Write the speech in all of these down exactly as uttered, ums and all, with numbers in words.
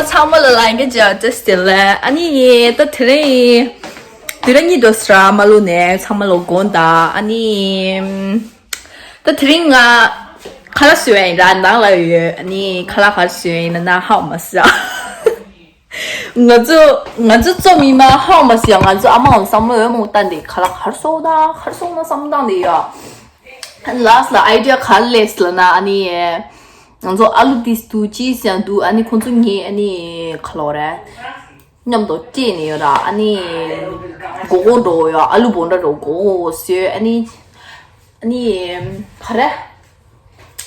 ཚང་མ་ལ་ལ་ཡིན་གྱི་ཅེས་དེ་ལས་ཨ་ནི་ད་དེ་རིང་དེ་རིང་གཉིད་འགྲོ་སྲ་མ་ལུ་ནས་ཚང་མ་ལོ་དགོངས་དག་ཨ་ནི་ད་དེ་རིང་ང་ཁ་ལག་བཟོས་ཡིན་ར་ནང་ལ་ཡོད། ཨ་ནི་ཁ་ལག་ག་རེ་བཟོས་ཡིན་ན་ན་ཧ་མ་སི་ང་ཚོ་ང་ཚོ་ཚོ་མི་མ་ཧ་མ་སི་ང་ཚོ་ཨ་མ་ལ་བསམ་བློ་ཡོད་མོ་བཏང་དེ་ཁ་ལག་ག་རེ་བཟོ་ད་ག་རེ་བཟོ་ན་བསམ་བློ་བཏང་དེ་ཡོད། ལཱསི་ལ་ཨའི་ཌི་ཡ་ག་རེ་སླེབས་ལ་ན་ཨ་ནི། ང་ཚོ་ཨ་ལུ་ཏིས་འདུག་ཅི་ཟེར་འདུག་ཨ་ནི་ཁོང་ཚོ་ངའི་ཨ་ནི་ཁ་ལོ་རེད། མཉམ་དུ་སྤྲད་ནས་ཡོད་ར་ཨ་ནི། མགོ་སྐོར་འགྲོ་ཡོད་ཨ་ལུ་བོང་ཁྲ་འགྲོ་མགོ་སྐོར་ཟོས་ཨ་ནི། ཨ་ནི། ག་རེ།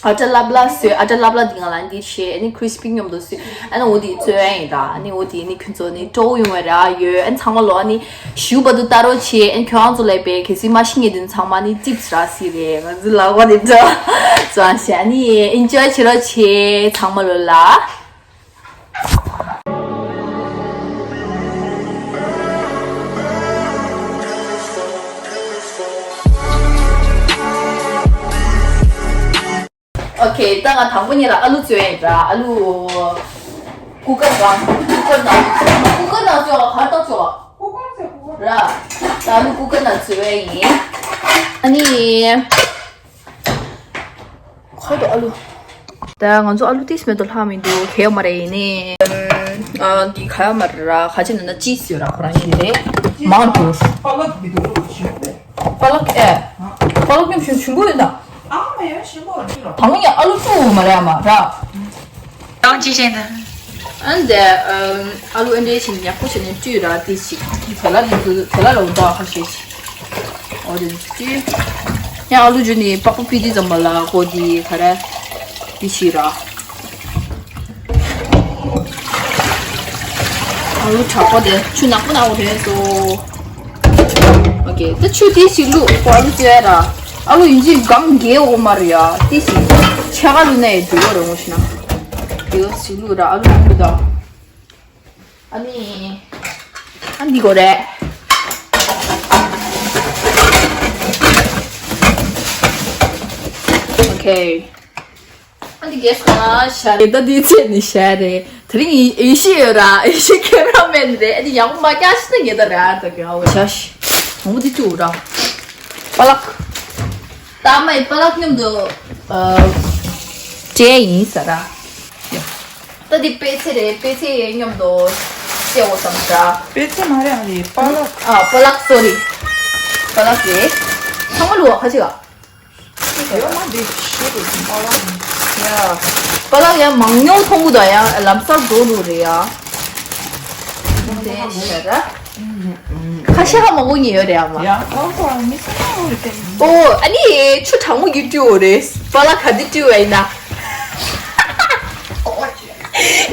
ཨ་ཏྲ་ལབ་ལ་ཟོས་ཨ་ཏྲ་ལབ་ལ་འདི་ང་ལ་འདི་བྱས་ཨ་ནི་ཁྲིས་པི་མཉམ་དུ་ཟོས་ཨ་ནི་འོ་དེ་བཙོས་ཨ་ཡིན་ར་ཨ་ནི་འོ་དེ་ནི་ཁྱོད་ཚོ་ནི་སྤྲོ་བོ་ཡོང་བ་ར་ཡོད་ཨ་ནི་ཚང་མ་ལོ་ཨ་ནི། ཞུ་བ་དུ་ལྟ་རོགས་བྱེད། ཨན་ཁྱོད་རང་ཚོ་ལས་པའི་གལ་སྲིད་མ་ཤི་ངེས་དུན་ཚང་མ་ནི་ཙིབས་ར་སི་རེད། ང་ཚོ་ལག་པ་དེ་འདྲ་ཙང་ཞེ་ཨ་ནི་ཨིན་ཇོའི་བྱེད་རོགས་བྱེད་ཚང་མ་ལོ་ལ། ཨོ་ཁེ། ད་ང་དང་པོ་ཉིད་ལ་ཨ་ལུ་བཙོས་ཡིན་ར། ཨ་ལུ་ཀུ་ཀར་ནང་ཀུ་ཀར་ནང་ཀུ་ཀར་ནང་བཙོས་ག་ར་ད་བཙོས་ར། ད་ཨ་ལུ་ཀུ་ཀར་ནང་བཙོས་ཡིན། ཨ་ནི་ཁོ་ད་ཨ་ལུ། ད་ང་ཚོ་ཨ་ལུ་ཏིས་མེད་དུ་ལྷག་མི་འདུག་གལ་ཡོད་མ་རེད། ཡིན་ནི། ཨ་འདི་ག་ཡོད་མ་རེད་ར། ག་ཅི་ན་ན་ཅི་ཟོས་ར་ཁོ་རང་ཡིན་རེད། མང་དུ། པ་ལགས་མི་འདུག་ཞུ་རེད། པ་ལགས་ཨེ། པ་ལགས་མཉམ་ཞུ་ཞུ་གོ་ཡོད་ད། ཨ་མ་ཡོད་ཞུ་གོ་རེད་ལ། དང་པོ་ཡང་ཨ་ལུ་བཙོས་མ་རེད་ཨ་མ་ར། ཨང་ཅི་ཅན་ད། ཨན་དེ་ཨ་ལུ་ཨན་དེ་ཞིག་ཡག་པོ་བྱས་ནས་བཙོས་ར་དེ་ཞིག་དེ་ལ་ལི་དེ་ལ་ལོ་ད་ཧ་ཤེས་ཤིག་ཨོ་དེ་བཙོས། ཡང་ཨ་ལུ་འཇུ་ནི་པགས་པ་པི་དེ་ཙམ་པ་ལ་གོ་དེ་ག་ར་དེ་ཞིག་ར། ཨ་ལུ་དྲག་པོ་དེ་ཆུ་ནག་པོ་ནག་པོ་དེ་སོ། ཨོ་ཁེ། ད་ཆུ་དེ་ཞིག་བླུག་ཁོ་ཨ་ལུ་བཙལ་ར། ཨ་ལུ་ཡིན་གཅིག་སྒང་རྒྱལ་འོ་མ་རེད་ཡ། དེ་ཞིག་ཆ་ག་བླུག་ན་ཡི་དུ་བ་རེད་འོ་ཤི་ན། དེ་ཞིག་བླུག་ར་ཨ་ལུ་བླུག་ད། ཨ་ནི། ཨ་འདི་གོ་རེད། ཨོ་ཁེ། ཨ་འདི་གས་ཁ་ཤ་རེད། ད་འདི་ཚེ་ནི་ཤ་རེད། དེ་རིང་ཡེ་ཤེས་ཡོད་ར། ཡེ་ཤེས་ཁེ་ར་མེན་རེད། ཨ་འདི་ཡག་པོ་མ་རྒྱག་ཤི་ན་ངེད་ད་ར་ད་ག་བ་ཤ་ཤི། མང་པོ་འདི་བཅུག་ར། པ་ལག་ད་མའི་པ་ལག་མཉམ་དུ། ཨ། སྤྲད་ཡིན་ས་ར། ད་འདི་པད་ཚལ་རེད། པད་ཚལ་མཉམ་དུ་སྤྲད་འོ་བསམ་ས། པད་ཚལ་མ་རེད་ཨ་རེད་པ་ལག་ཨ་པ་ལག་སོ་རི། པ་ལག་རེད། ཚང་མ་ལུ་བ་ཁ་ཅིག་ཨ། ཡོད་མ་འདི་ཤེས་རེད་པ་ལག་ཡ། པ་ལག་ཡང་མང་ཉུང་མཐོང་གི་དང་ཡང་ལམ་སང་འགྲོ་ལུགས་རེད་ཡ། དེ་ཤ་ར། ཁ་ཤས་ཧ་མ་གོ་ཉེ་ཡོད་རེད་ཨ་མ། ཡ་ཨོ་ཧོ་མི་སེ་ན་འོ་རེད་དེ། ཨོ་ཨ་ནི་ཆུ་གྲང་མོ་གི་བཏུ་འོ་རེད། པ་ལག་ག་དེ་བཏུ་བ་ཡིན་ན།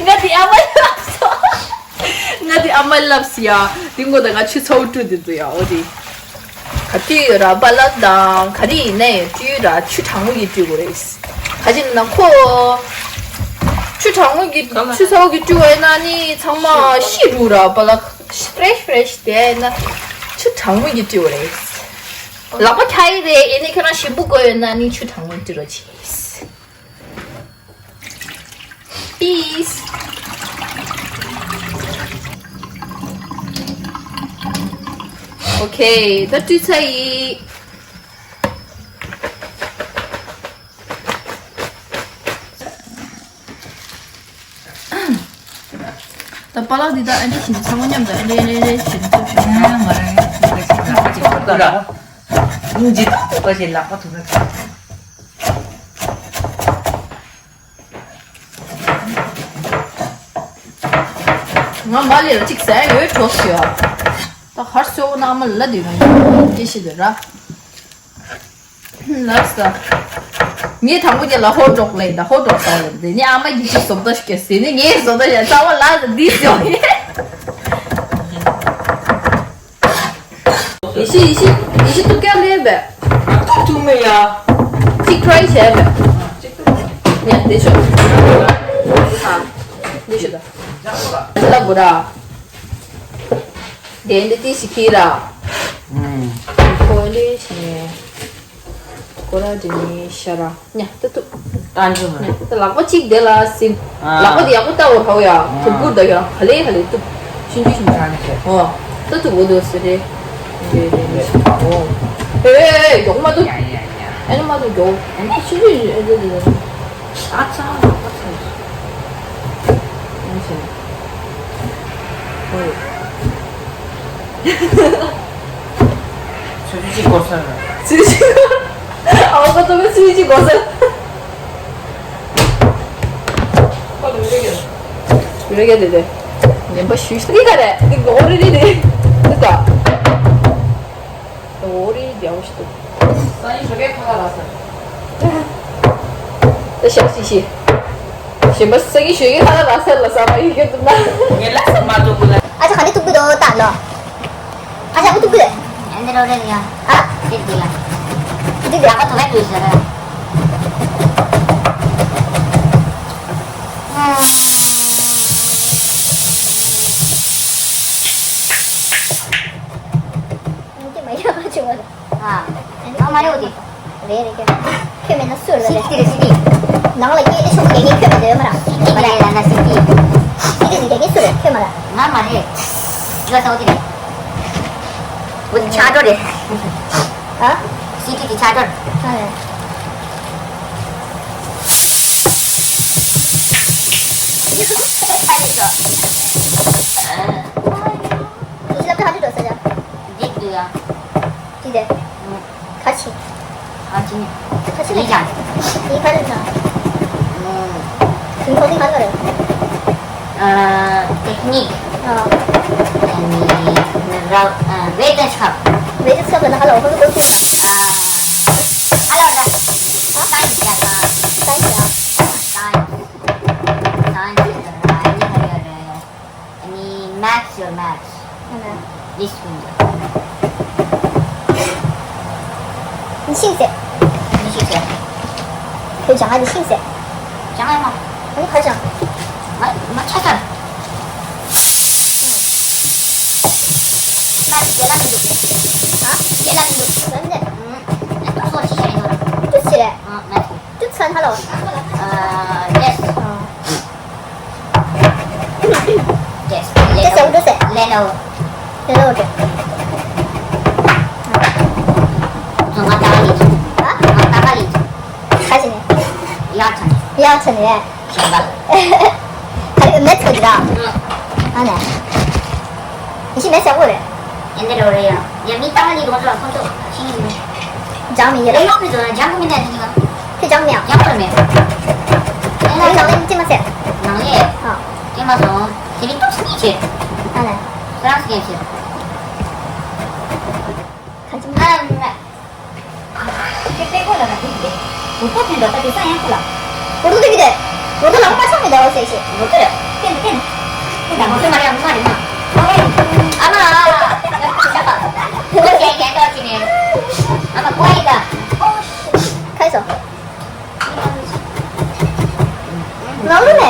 ང་དེ་ཨ་མ་ལབ་སོང་། ང་དེ་ཨ་མ་ལབ་སི་ཡ། དེ་ངོ་ད་ང་ཆུ་ཚ་བོ་བཏུ་དེ་དུ་ཡ་ཨོ་དེ། ག་བཏུ་ཡོད་ར་པ་ལག་དང་ག་རེ་ཡིན་ན་ཡང་བཏུ་ར་ཆུ་གྲང་མོ་གི་བཏུ་དགོས་རེད། ག་ཅི་ན་ཁོ། ཆུ་གྲང་མོ་གི་ཆུ་ཚ་བོ་གི་བཏུ་བ་ཡིན་ན་ནི་ཚང་མ་ཤི་རུ་ར་པ་ལག་ཕི་རེ་ཤི་ཕི་རེ་ཤི་དེ་ཡིན་ན་ཆུ་གྲང་མོ་གི་བཏུ་དགོས་རེད། ལག་པ་ཁྱ་ཡི་རེད་ཡིན་ནི་ཁྱོད་རང་ཞིམ་པོ་དགོས་ཡོད་ན་ནི་ཆུ་གྲང་མོ་བཏུ་རོགས་བྱེད། Peace. Okay, ད་བཏུ་ཚར་ཡིན། ད་པ་ལག་འདི་དག་ཨ་འདྲ་བྱིན་ཚང་མ་མཉམ་དུ་ཨ་འདྲ་ཨ་འདྲ་ཨ་འདྲ་བྱིན་ཚུལ་བྱུང་ན་མ་རེད། ལག་པ་ཅིག་ཁུར་ད་ར། ལུང་ཅིག་ད་ལག་པ་ཅིག་ལག་པ་ཐུག་ན། ང་མ་ལས་ལ་ཅིག་ཟ་ཡ་ཡོད་གྲོགས་ཤིག་ཡོད། ད་ཧར་སོ་ན་མ་ལ་དུས་ན་ཡོད་ཅི་ཞིག་དུ་ར། ལགས་སོ། ངས་དང་པོ་ཉིད་ལ་ཧོ་ཀྲོག་ལེན་ད་ཧོ་ཀྲོག་ཟ་ལེན་དེ་ནས་ཨ་མ་གིས་ཅིག་བཟོ་ལྟ་ཞིག་ག་ཟེར་ནས་ངས་བཟོ་ལྟ་ཞིག་རྩ་བ་ལགས་འདི་ཟོ་ཡིན། ཡེ་ཤེས་ཡེ་ཤེས་ཡེ་ཤེས་ཏུ་ཀ་ལེན་བས། ཏུ་ཏུ་མེ་ཡ། ཅིག་ཁྲའི་བྱས་བས། ཉན་དེ་ཤོད། ཨ། འདི་ཤོད་ད། ལ་བུ་ར། དེ་འདི་ཏི་ཞིག་ཁྱེར་ར། ཁོ་ལེ་ཆེ། སྐོར་ར་འདི་ནི་ཤ་ར་ཉ་ད་ཐུབ། ཨ་འཇུ་མ། ད་ལག་པ་གཅིག་དེ་ལ་ཟིན། ཨ། ལག་པ་དེ་ཡག་པོ་བཏགས་པ་གའོ་ཡ། ཨ། དུབ་ཀུར་ད་ཡ་ག་ལེ་ག་ལེ་ཐུབ། ཤིན་ཅུ་ཤིན་ཅུ། ཨ་ནི་ཤེས། ཨོ། ད་ཐུབ་གོ་འདུག་ཟེར་རེད། རེད་རེད་རེད། ཨོ། ཨེ་ཨེ་ཨེ་མགྱོགས་མ་ཐུབ། ཡ་ཡ་ཡ། ཨ་ནི་མ་ཐུབ་མགྱོགས། ཨ་ནི་ཤིན་ཅུ་ཤིན་ཅུ། ཨ་ཙི་ཙི་ཙི། ཨ་ཙ་ཨ་ཙ། ཨ་ནི་ཤེས། ཨོ། ཚོད་ཅིག་གོ་ས་ར། ཚོད་ཅིག། ཨའོ་ཁ་ཏོ་མེ་ཚོད་ཅིག་གོ་ས། ཁོ་ལ་མི་རེ་ག་རེ། མི་རེ་ག་རེ་རེ། ངན་པ་ཞུ་ཞུ་གི་ག་རེ། འདི་གོ་རེ་རེ་རེ། འདི་ག་འོ་རེ་རྒྱལ་བོ་ཞིག་འདུག་ས་ཡི་ཞོགས་ཀས་ཁ་ཁ་ལ་ས། ད་ཞག་ཞིག་ཞིག་གཞན་པ་སང་ཉིན་ཞོགས་ཀས་ཁ་ཁ་ལ་ས་ལ་ས་མ་ཡོད་གི་འདུག་ན། ངས་ལ་ས་མ་འདུག་གི་ལ། ཨ་ཅག་ག་འདི་ཐུག་གི་འདུག་ད་ལོ། ཨ་ཅག་ག་ཐུག་གི་རེད། ཨ་འདི་རོ་རེད་ཡ། ཨ། འདི་འདི་ལ། འདི་འདི་ལ་ཁ་ཐོ་བས་ལུས་ཟེར། འདི་མ་ཡ་མ་བྱུང་བ་རེད། ཨ། ཨ་མ་རེད་འོ་དེ། རེད་རེད་ཁྱོད། ཁྱོད་མེད་ན་སུ་རེད། སི་ཏི་རེད་སི་ཏི། ནང་ལ་སྐད་ཆ་ཤོག་རྒྱག་མཁན་ཁྱོད་མེད་དོ་ཡོད་མ་ར། སི་ཏི་རེད་ལ་ན་སི་ཏི། སི་ཏི་རྒྱག་མཁན་སུ་རེད། ཁྱོད་མ་ར། ང་མ་རེད། ཡོད་ས་འོ་དེ་རེད། འོ་དེ་ཆགས་འགྲོ་རེད། ཨ། སི་ཏི་དེ་ཆགས་འགྲོ་རེད། ཨ་རེད། ཨ་རེད་ཤོག་ཁྱོད་ལབ་ད་ཧ་ཅི་འགྲོ་ས་ཡ། འགྲིག་འདུག་ཡ། འགྲིག་དེ། ཁ་ཆེ། ཁ་ཆེ། ཁ་ཆེ་ལ་ཡིན་ཀྱང་། ཡིན་ཁ་ཆེ་ན། ཨུམ། ཁྱོད་ཚོགས་འདི་ག་རེ་རེད། ཨ། ཏེག་ནིག་ཨ། ཨ་ནི་ར། ཨ། ཝེ་ཏེ་ཆབ། ཝེ་ཏེ་ཆབ་ལ་ཧ་ལ་འོ་ཧོ་ཧོ་ཁྱོད། ཨ། ཧ་ལ་ཧ་ལ། ཧ། སའེན་སི་ཡ་ད། སའེན་སི་ཡ། སའེན་སི། སའེན་སི་ད་ཨ་ནི་ཧ་ལ་རེད། ཨ་ནི་maths your maths. ཨ་ནི། This window. ཤིང་ཟེར། ཤིང་ཟེར། ཁྱོད་སྦྱང་ང་འདི་ཤིང་ཟེར། སྦྱང་ང་མ། ཨ་ནི་ག་སྦྱང་། ང་ང་ཆ་ཚང་། maths རྒན་ལགས་མི་འདུག་ཧ། རྒན་ལགས་མི་འདུག་ལན་ནས། ཨ་ཏོག་སོ་ཅི་བྱས་ཡོད་ར། ཅི་ཟེར། ཨ་maths། ཏུ་ཚན་ཧ་ལོ། ཨ། yes. ཨ། yes. ཏེ་སེ་འོ་ཏེ་སེ། Lenovo. Lenovo ཏེ། ང་ཏ་ག་ལི། ཨ། ང་ཏ་ག་ལི། ཁ་ཅི་ནས། ཡ་ཚན། ཡ་ཚན་ནས། གཞན་པ། ད་རེས་མེད་ཚོད་ཀྱི་ར། ཨ་ནས། ཡིན་གཅིག་མེད་ཟེར་གོ་རེད། ཡིན་འདི་རེད་རེད་ཡ། ཡ་མི་ཏང་ལི་རོང་ཚོ་ལ་ཁོང་ཚོ་ཤིང་ཡིན། ཇང་མི་ཡེ་རེད། ལེ་ཡོང་མི་འདུག་ཇང་གི་མི་འདུག་འདི་ག་ཁྱོད་ཇང་མི་ཡ། ཇང་གོ་མེད། ཡ་ནང་ལེ་ཅི་མ་ཟེར། ནང་ལེ། ཨ། ཀྱེ་མ་སོང་། དེ་རིང་ཏོག་ཙམ་ཆེ། ཨ་ལེ། ཧྥ་རན་སི་སྐད་ཆེ། ག་ཅི་མ། ཨ་མ། ཁྱེད་པད་ཀོ་ལ་ལ་དེ་དེ། འུ་ཐོ་ཐེན་ད་ད་དེ་ས་ཡང་ཁུ་ལ། འུ་ཐོ་དེ་གི་དེ། འུ་ཐོ་ལ་ཁུ་པ་ཆང་མི་འདའ་བ་ཟེར་ཤེས། འུ་ཐོ་རེ། ཐེན་ཐེན། ཐེན་ད་འུ་ཐོ་མ་རེ་ཨ་མ་རེ་མ། ཨ་མ་ཨ་མ། འུ་ཐོ་ཡ་ཡ་ཏོ་ཅི་ནེ། ཨ་མ་ཀོ་ཡི་ད། ཁ་ཡི་སོ། ལ་ལུ་ནེ།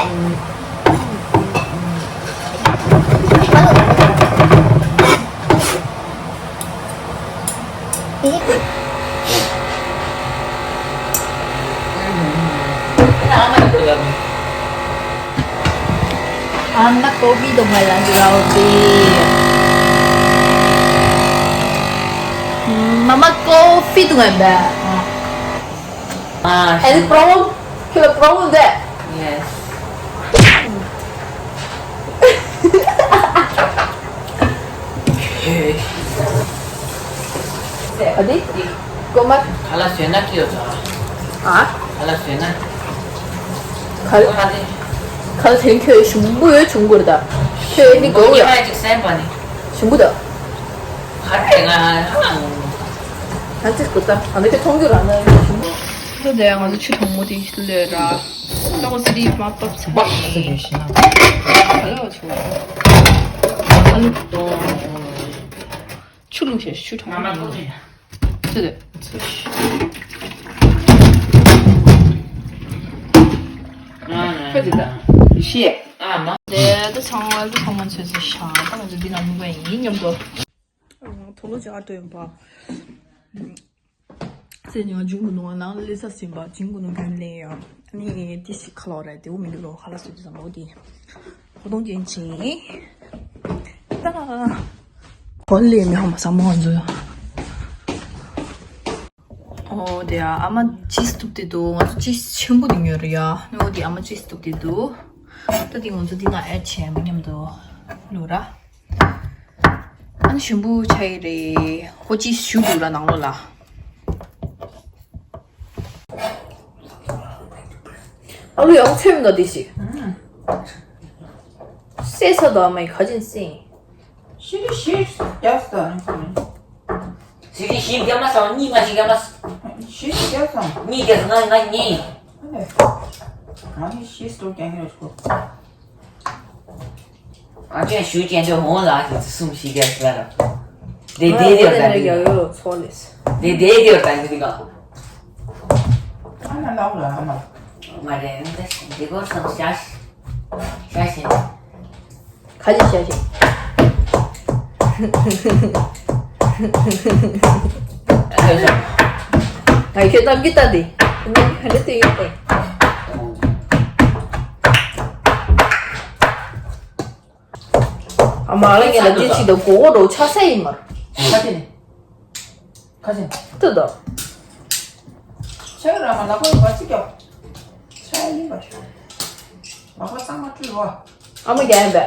Anna coffee to ngai lan rau ti. Mama coffee to ngai ba. Ah, any problem? Kila problem there? Yes. ཨ་དེ། ཀོ་མ། ཁ་ལག་བཟོས་ན་ཀི་ཡོད་ཚ། ཨ། ཁ་ལག་བཟོས་ན། ཁ་ལག་ཨ་དེ། ཁ་ལག་དེ་ཁྱོད་ཞུམ་པོ་ཡོད་ཆུང་གུར་ད། ཁྱོད་ནི་གོ་ཡ། ཅིག་སེམས་པ་ནི། ཞུམ་པོ་ད། ཁ་རེ་ང་ཧ་ལ་ངོ་། ང་ཚིག་གུ་ད། ང་ཚིག་མཐོང་རྒྱུ་རང་ན་ཞུམ་པོ། ཁྱོད་དེ་ང་ཚོ་ཆུ་གྲང་མོ་དེ་ལོས་ར། ཏོག་ཙི་རིགས་མ་ཏོག་ཙི། སྦག་ཙི་རེད་ཤི་ན། ཧ་ལ་ཆུ། ཨ་ནི། ཆུ་ལུང་ཞེས་ཆུ་གྲང་མོ། ང་མ་ཐོག་ཅི། ཚུ་དེ། ཚུ། ཁྱོད་དེ་ད། ཤི། ཨ་མ། དེ་ད་ཚང་མ་ད་ཚང་མ་ཚོད་ཚོད་ཤ་ད་ང་ཚོ་འདི་ན་མི་ག་ཡིན་སྙམ་དུ། དོ་ལོ་ཅི་ཨ་ཏོ་ཡོང་པ། ཚེ་ཉང་ཇུང་གི་ནང་ནང་ལས་ས་ཟིན་པ་ཇིང་གི་ནང་གི་ལས་ཡང་ནི་ཏི་ཞིག་ཁ་ལོ་ར་དེ་འོ་མི་འདུག་ལོ་ཧ་ལ་སུ་དུ་ཟམ་པོ་དེ་ཧོ་དོང་ཅན་ཅིང་ད། ཧོ་ལས་མི་ཧོ་མ་ས་མོ་ཧོ་འཛུ། ཨོ་དེ་ཡ་ཨ་མ་ཅིས་གཏུབ་དེ་འདུག་ང་ཚོ་ཅིས་ཆེན་པོ་དེ་ཉོས་རེད་ཡ། ནི་འོ་དེ་ཨ་མ་ཅིས་གཏུབ་དེ་འདུག་ད་དེ་ང་ཚོ་དེ་ན་ཨེ་ཆེན་མ་མཉམ་དུ་ལུ་ར། ཨ་ནི་ཞིམ་པོ་ཆ་ཡི་རེད། ཧོ་ཅིས་ཞུ་འདུག་ལ་ནང་ལོ་ལ། ཨ་ལུ་ཡང་ཚེམ་ད་དེ་ཞིག་སེ་ས་དང་མའི་ཁ་ཅན་སེ། ཤི་རི་ཤི་རྒྱབ་ས་ནི་ཁོ་ནི། ཤི་རི་ཤི་རྒྱབ་མ་སང་གཉིས་མ་ཤི་རྒྱབ་མ། ཤི་རྒྱབ་སང་། གཉིས་རྒྱབ་ང་ང་གཉིས། ཨ་ལེ། ང་ནི་ཤི་སྟོ་རྒྱག་ངེས་རེད་ཁོ། ཨ་ཅན་ཞུ་ཅན་དུ་ཧོང་ལ་ཤི་ཚུ་སུམ་ཤི་རྒྱབ་ས་ར། དེ་དེ་དེ་ཡོད་ད་འདི་ག་དེ་དེ་དེ་ཡོད་ད་འདི་ག་ཨ་ན་ལའོ་ར་ཨ་མ། མ་རེད་འདི་འདི་གོ་སང་ཤ་ཤ་ཤ། ཁ་ཅིག་བྱ་ཞིག་ཨ་ཁྱོད་གཏམ་གྱི་ལྟ་དེ། གཏམ་གྱི་ག་འདྲ་དེ་ཡོད་དེ། ཨ་མ་ལ་ངས་ལ་དེ་ཅིག་ད་གོ་གོ་རོ་ཆ་ས་ཡིན་མ། ཁ་ཅིག་ནི། ཁ་ཅན། ཏུ་དོ། ཆ་ར་མ་ལག་པ་བ་ཅི་ཀྱོ། ཆ་ཡིན་པ་ཤོ། ལག་པ་གཙང་མ་བཀྲུས་རོ། ཨ་མ་རྒྱ་ཡན་པས།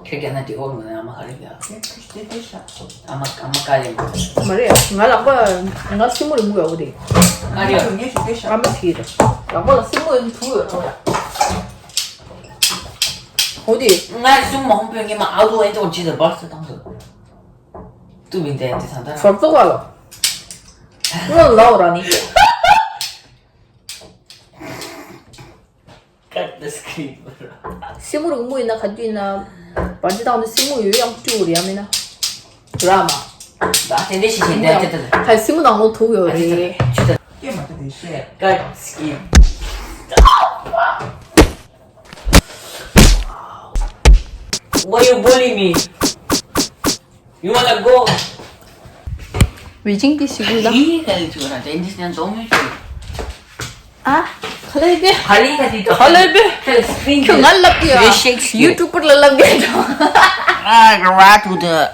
ཁྱེད་རྒྱ་ན་དེ་ཨོ་མ་ཨ་མ་ག་རེ་ཡ། དེ་དེ་དེ་ཤ། ཨ་མ་ཨ་མ་ག་རེ་མ། མ་རེད་ང་ལག་པ་ང་སྲིན་མོ་རིང་པོ་ཡོད་དེ། ག་རེ་ཡ། ངས་ཞུ་དེ་ཤ། ཨ་མ་ཐིག་རེད། ལག་པ་ལ་སྲིན་མོ་ཡོད་དུ་ཡ། འོ་དེ། ང་སྲིན་མོ་ཧོང་པོ་ངས་མ་ཨ་ལུ་ཨེ་ཏོ་ཅི་ཟེར་བར་སེ་བཏང་དུ། ཏུ་བིན་ཏེ་ཏི་ས་ད་ཧྲོབ་ཏོ་བ་ལོ། ལོ་ལོ་ར་ནི། ཀ་ཏི་སི་ཀི་རིན་ར། སྲིན་མོ་རིང་མོ་ཡིན་ན་ག་དུས་ཡིན་ན་བར་ཅི་བཏང་དུ་སྲིན་མོ་ཡོད་ཡང་བཀྲུ་རེ་ཡང་མིན་ན་ར་མ། ད་དེ་འདྲ་ཞིག་བྱས་ཏེ་ཏི་ཏི། ཧ་སྲིན་མོ་ནང་ལོ་ཐུག་ཡོད་རེད། ཅི་ད། ཀེ་མ་ཏི་དེ་ཤེས། ཀ་ཏི་སི་ཀི་རིན། Why you bully me? You wanna go? ཝེ་ཅིང་གི་ཞིག་ལ། ཁྱི་ག་ལས་བྱུང་ར་དེ་འདི་ནས་འཛོམས་མི་བྱུང་། ཨ། ག་ལས་དེ། ག་ལས་ག་དེ་ཁ་ལས་དེ། ཁྱོད་ང་ལབ་གི་ཡ། ཡུ་ཊུབ་པར་ལ་ལབ་གི་ཡ། ཨ་ར་བ་ཏུ་དེ།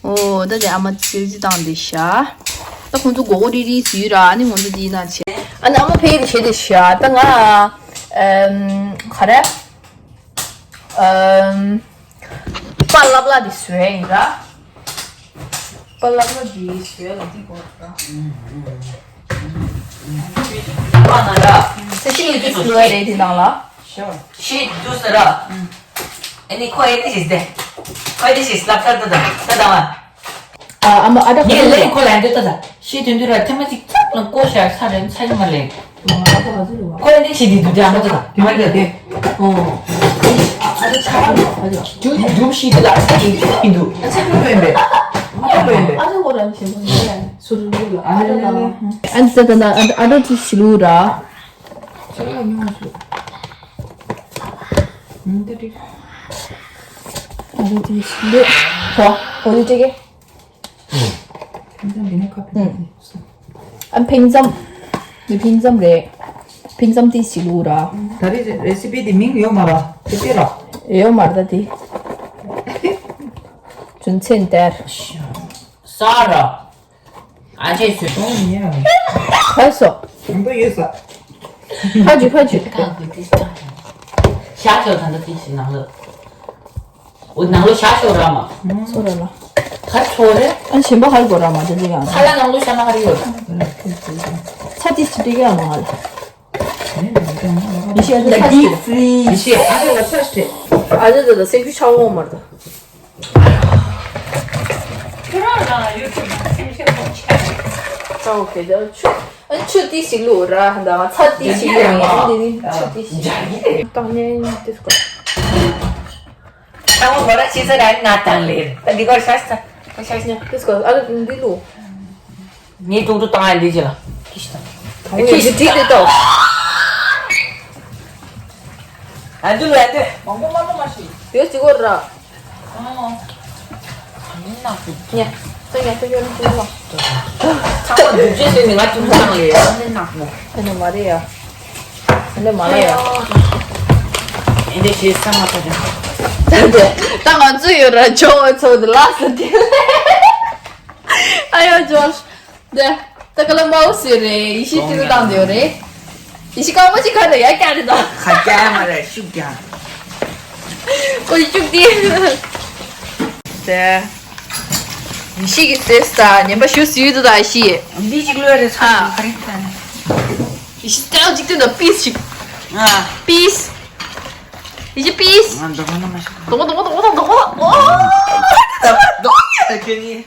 ཨོ་ད་དེ་ཨ་མ་ཅིག་ཅིག་བཏང་དེ་ཤ། ད་ཁོང་ཚོ་མགོ་སྐོར་རི་རི་ཟིག་ར་ཨ་ནི་ཁོང་ཚོ་དེའི་ནང་བྱས། ཨ་ནི་ཨ་མ་ཕེ་རི་བྱས་དེ་ཤ། ད་ང་ཨམ་ག་རེ་ཨམ་པ་ལབ་ལ་དེ་བཟོས་ཡིན་ར། པ་ལབ་ལ་དེ་བཟོས་ལ་དེ་གོ་ར། པ་ན་ར། ས་ཤི་ཡི་དེ་བཟོས་རེད་དེ་ནང་ལ། Sure. She do sara. Any quiet is there. Quiet is laptop da da da da. ཨ་ཨ་མ་ཨ་ད་ཁ་ངས་ལན་ཁོ་ལ་འདི་ལྟ་ད། ཤི་དུས་འདི་ར་ཐེངས་མ་གཅིག་ཚབ་ལ་བཀོ་བཞག་ས་རེད་ཚ་ཡི་མ་ལེན། ཁོ་ལ་འདི་ཤི་དུས་འདི་འདྲ་མ་ད་ད། དེ་མ་རེད་དེ། ཨོ། ཨ་ད་ཚ་བ་ཨ་ད། ཇུ་ཇུ་ཤི་དུས་ལ་ཚ་ཡི་ཡིན་འདུག་ཨ་ཚ་ཁོ་ཡིན་པས། ཨ་ཁོ་ཡིན་པས། ཨ་ད་ཁོ་རང་ཤི་དུས་ལ་སུ་རུ་རུ་ལ་ཨ་ད་ད། ཨ་ད་ད་ཨ་ད་ཅི་ཤི་ལུ་ར། ཚ་ཡི་ཡོང་སུ། ཨ་ད་ད། ཨ་ད་ཅི་ཤི་ལུ། ཧོ། ཧོ་ལི་ཅི་གེ། ཨ་ཕིང་ཙམ། འདི་ཕིང་ཙམ་རེད། ཕིང་ཙམ་དེ་ཞིག་ལུགས་ར། ད་རེས་རེ་སི་པི་དེ་མིང་ཡོད་མ་ར། དེ་དཔེ་ར། ཡོད་མ་ར་ད་དེ། ཅུན་ཚན་དར། ས་ར། ཨ་ཅེ་སུ་གཏོང་ཡིན་ཡ། ཧ་སོ། ཡོད་ས། ཕ་ཇུ་ཕ་ཇུ། ཤ་ཤོ་ད་ད་དེ་ཞིག་ནང་ལ། འོ་ནང་ལོ་ཤ་ཤོ་ར་མ། སོ་ར་ལ། ཁ་ཆོ་རེ། ཨ་ཆེན་པོ་ཧར་གོ་ར་མ་དེ་ལི་ཡང་། ཁ་ལ་ནང་ལོ་ཤ་མ་ཧར་ཡོད། ཚ་ཏི་སི་ཏི་ཡང་མ་ཧར། ཡི་ཤེས་ཨ་ཅེ་ཚ་ཏི་སི་ཏི། ཡི་ཤེས་ཨ་ཅེ་ལ་ཚ་ཏི་སི་ཏི། ཨ་ཅེ་དེ་ལ་སེམས་ཤུགས་ཆག་འོང་མ་རེད། ཁྱོད་རང་ལ་ཡུ་ཊུབ་ནང་སེམས་ཤུགས་ཆག་ཨོ་ཁེ་ད་ཆུ་ཨ་ཆུ་ཏི་སི་ལུ་ར་ད་ཚ་ཏི་སི་ཡང་ཡང་དེ་ནི་ཆུ་ཏི་སི། ཏང་ནེ་ཏི་སི་ཀོ། ད་མོ་ལོ་ར་ཆི་ས་ར་ང་དང་ལེ། ད་འདི་གོ་ཤ་ཤ། ཤ་ཤ། ཏི་སི་ཀོ་ཨ་ལ་འདི་ལུ། ངའི་ཏུང་ཏུ་བཏང་ཡ་འདི་ཅི་ལ། ཁྱི་ཤི་དང་། ཁྱི་ཤི་དེ་ཏོ། ཨ་འདུ་ལ་འདུ། མང་པོ་མང་པོ་མ་ཤི། དེ་ཅི་གོ་ར། ཨོ། ཉེ། ད་ཉེ་ད་ཡོད་ན་ཅི་ལ། ཚང་མ་སྒྲུབ་བྱེད་ཟེར་ནས་ང་ཅུང་ཙང་ལས་ཡ། ཨ་ནི་ནག་མོ། ཨ་ནི་མ་རེད་ཡ། ཨ་ནི་མ་ལ་ཡ། ཨེ་འདྲ་བྱས་ས་མ་ཐག་ཅང་། ད་ང་ཚོ་ཡོད་ར་ཇོ་ཚོ་དེ་ལ་སུ་དེ། ཨ་ཡོ་ཇོ། དེ། ད་ག་ལ་མའོ་སི་རེད། ཡེ་ཤེས་ཅི་རུ་བཏང་དེ་ཡོད་རེད། ཡེ་ཤེས་རྐང་པ་ཅིག་ག་རེ་ཡ་རྒྱག་རེད་ད། ཁ་རྒྱག་མ་རེད་ཤུགས་རྒྱག་ཨོ་ཡེ་ཤུགས་དེ། དེ། ཡེ་ཤེས་ཀྱི་སེམས་ད་ཉན་པ་ཞུ་སུས་དུ་ད་ཡེ་ཤེས། འདི་ཅིག་ལོས་རེད་ཚ་ཨ། ག་རེ་ད་ནི། ཡེ་ཤེས་སྐྱག་ཅིག་སྟོན་ད་པིས་ཅིག་ཨ། པིས། ཡེ་ཤེས་པིས། ང་འདོགས་ན་མ་ཤི། དོག་དོག་དོག་དོག་དོག་ཨོ། དོག་ཡ་ཁྱོད་ནི།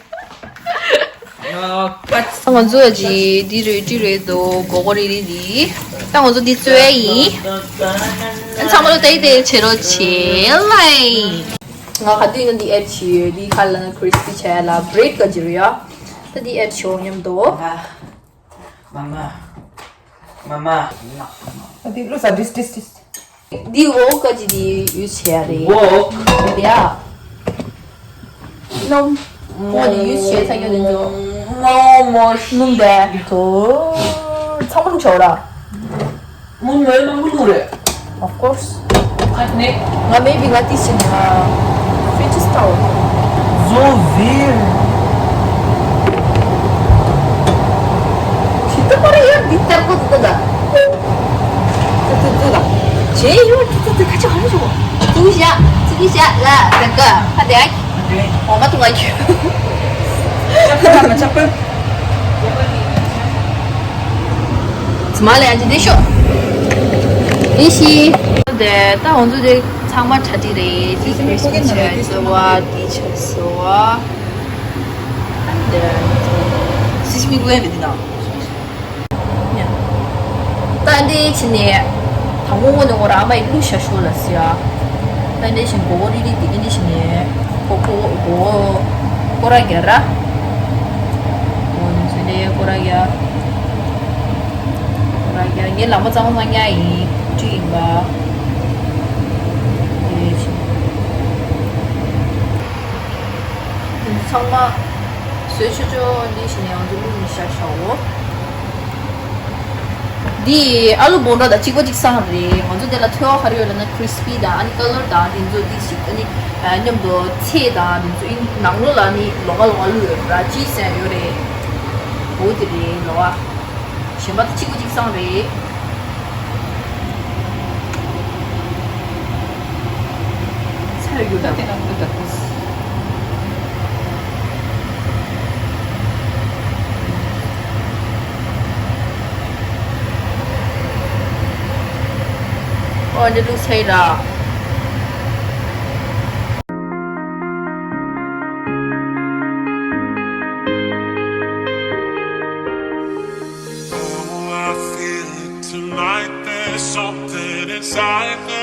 ང་ཚོ་གི་འདི་རེད་འདི་རེད་དོ་གོ་གོ་རི་རི་འདི། ད་ང་ཚོ་འདི་བཙོས་ཡིན། ཚང་མ་ལ་ཏེ་ཏེ་བྱེད་རོགས་བྱེད་ལ། ང་ག་དུས་ཡིན་ན་འདི་ཨེ་ཆི་ཡོད་འདི་ཁ་ལ་ན་ཁྲིས་པི་བྱས་ལ་བྲེཌ་ག་ཅི་རུ་ཡ། ད་འདི་ཨེ་ཆི་ཡོད་མཉམ་དུ། མ་མ། མ་མ། ཨ་འདི་ལོ་ས་ཏིས་ཏིས་ཏིས། འདི་འོག་ག་ཅི་འདི་ཡུས་བྱས་རེད། འོག་འདི་ཡ། སྣུམ། འོག་འདི་ཡུས་བྱས་ཚ་རྒྱུ་འདི་ཚོ། མོ་མོ་སྣུམ་དེ་ཚོ། ཚང་མ་ལུག་བྱའོ་ར། མོ་མོའི་མང་པོ་ལུག་རེད། Of course. ཨ་ནེ། ང་མེ་བི་ང་ཏི་སི་ནི་ང་། Fridge is cold. So weird. ཤི་ཏུ་པར་ཡ་འདི་ལྟར་གོ་ཏུ་ད། ཏུ་ཏུ་ཏུ་ད། ཇེ་ཡོད་ཏུ་ཏུ་ཏུ་ཁ་ཆེ་ཧ་མི་ཆོ། ཙི་གི་ཤ་ཙི་གི་ཤ་ལ་ད་ག་ཧ་དེ་ཨ། འོ་མ་ཏུ་ང་ཁྱུ། ཅག་པ་མ་ཅག་པ། ཙི་མ་ལ་ཡ་ཅི་དེ་ཤོ། ཨི་ཤི། དེ་ད་ང་ཚོ་དེ་ཚང་མ་གྲ་སྒྲིག་རེད། ཅི་ཅི་མི་ཤི་ཆ་ཟེར་བ་དེ་ཆ་ཟེར་བ། དེ་སི་སི་མི་གོ་ཡ་མི་འདི་ན། ད་འདི་ཕྱི་ནས་དང་པོ་ངོ་ནས་ངོ་ར་ཨ་མ་ཡི་གླུ་ཤ་ཤོ་ལ་སི་ཡ། ད་འདི་བཞིན་མགོ་བོ་རི་རི་འདི་འདི་བཞིན་ནས་ཁོ་ཁོ་མགོ་བོ་སྐོར་ར་རྒྱ་ར། འོ་འདི་ཚོ་འདི་སྐོར་ར་རྒྱ། སྐོར་ར་རྒྱ་ངའི་ལམ་པ་གཙང་མ་གཙང་རྐྱང་ཡིན་ཅི་ཡིན་པ། འདི་བཞིན། འདི་ཚང་མ་བཟོས་ཆོག་ཆོག་འདི་བཞིན་ནས་ང་ཚོ་གླུ་མི་ཤ་ཤོ་འོ། འདི་ཨ་ལུ་བོང་ཁྲ་དང་གཅིག་པ་གཅིག་སང་རེད། ང་ཚོ་དེ་ལ་ཐོས་པ་ག་རེ་ཡོད་ལབ་ན་ཁྲིས་པི་དང་ཨ་ནི་ཀ་ལར་དང་དེ་ཚོ་འདི་ཞིག་ཨ་ནི་མཉམ་དུ་ཚེ་དང་དེ་ཚོ་ཨིན་ནང་ལོགས་ལ་ནི་ལོ་ག་ལོ་ག་བླུགས་ཡོད་ར་ཅི་ཟེར་ཡོད་རེད། འོ་དེ་རེད་ལོ་ག་གཞན་པ་དེ་གཅིག་པ་གཅིག་སང་རེད། ཚར་ཡོད་ད། ཨོ་འདི་ལུག་ཚེ་ར། Tonight there's something inside me.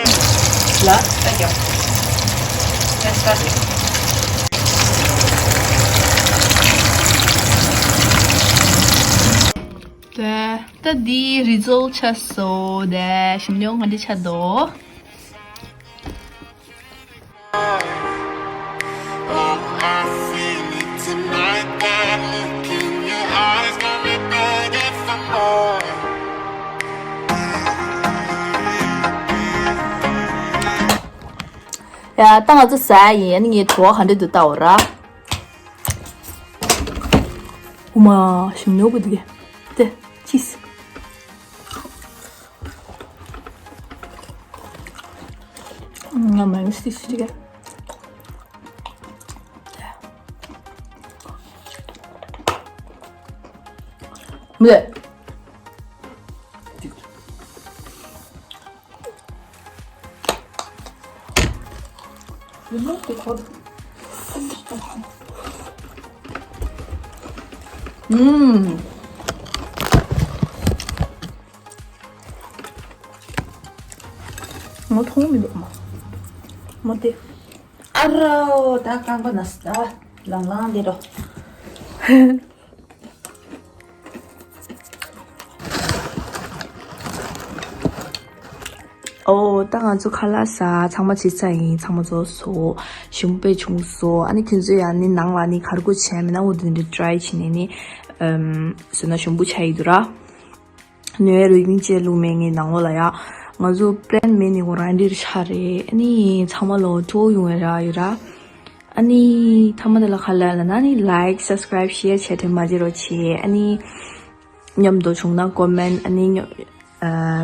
ལ་ལྟ་རྒྱོ། Let's start it. ད་ད་འདི་རི་ཛོལ་ཆ་སོ་དེ་ཞིམ་ཉོ་ང་འདི་ཆ་དོ། ཡ་ད་ང་ཚོ་ཟ་ཡིན། ཨ་ནི་ངའི་བྲོ་བ་ག་འདྲ་འདུག་ལྟ་འོ་ར། ཨུ་མ་ཞིམ་ཉོ་གི་འདུག་གས། དེ་ཅིས། ང་མ་ཡིན་སི་སི་ཅིག་གས། མི་ལེ། ཨུམ། ངོ་མཐོང་མི་འདུག་མ། མོ་དེ། ཨ་རོ་ད་རྐང་པ་ན་ས་ལང་ལང་དེ་རོ། ཨོ་ད་ང་ཚོ་ཁ་ལག་ཟ་ཚང་མ་བྱས་ཚར་ཡིན། ཚང་མ་ཚོ་སོ་ཞིམ་པོ་བྱུང་སོང་། ཨ་ནི་ཁྱོད་ཚོས་ཡང་ནི་ནང་ལ་ནི་གར་གོ་བྱས་མེད་ན་འོ་དེ་འདྲ་ཊི་རའི་བྱས་ནས་ནི་ཨམ་བཟོས་ན་ཞིམ་པོ་ཆགས་ཡི་འདུག་ར། ནུས་རུས་པའི་ལྕེ་ལུ་མེད་ངའི་ནང་ལོགས་ལ་ཡ། ང་ཚོ་པི་ལེན་མེད་ནི་གོ་རང་འདིར་ཤ་རེད། ཨ་ནི་ཚང་མ་ལོ་ཅོ་ཡོང་བའི་ར་ཡོད་ར། ཨ་ནི་ཐ་མ་དེ་ལ་ཁ་ལ་ལ་ན་ནི་ལའིཀ་སབ་སི་ཀ་རའིབ་ཤེར་བྱས་ཏེ་མ་བརྗེད་རོགས་བྱེད། ཨ་ནི་མཉམ་དུ་བྱུང་ན་ཀོ་མེན་ཨ་ནི་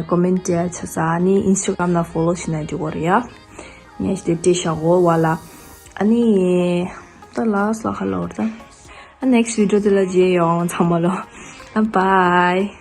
ཀོ་མེན་བྲིས་ཆ་ས་ཨ་ནི་ཨིན་སི་ཊ་གྷ་རམ་ན་ཕོ་ལོ་བྱེད་ན་འགྲིག་གོ་རེད་ཡ། ངས་དེ་བྲིས་བཞག་གོ་བ་ལ། ཨ་ནི་ད་ལ་སི་ལ་ཁ་ལ་བར་ད། ཨ་ནེག་སི་ཊི་བི་ཌི་ཡོ་དེ་ལ་མཇལ་ཡོང་ཚང་མ་ལོ། ཨ་བྷའི།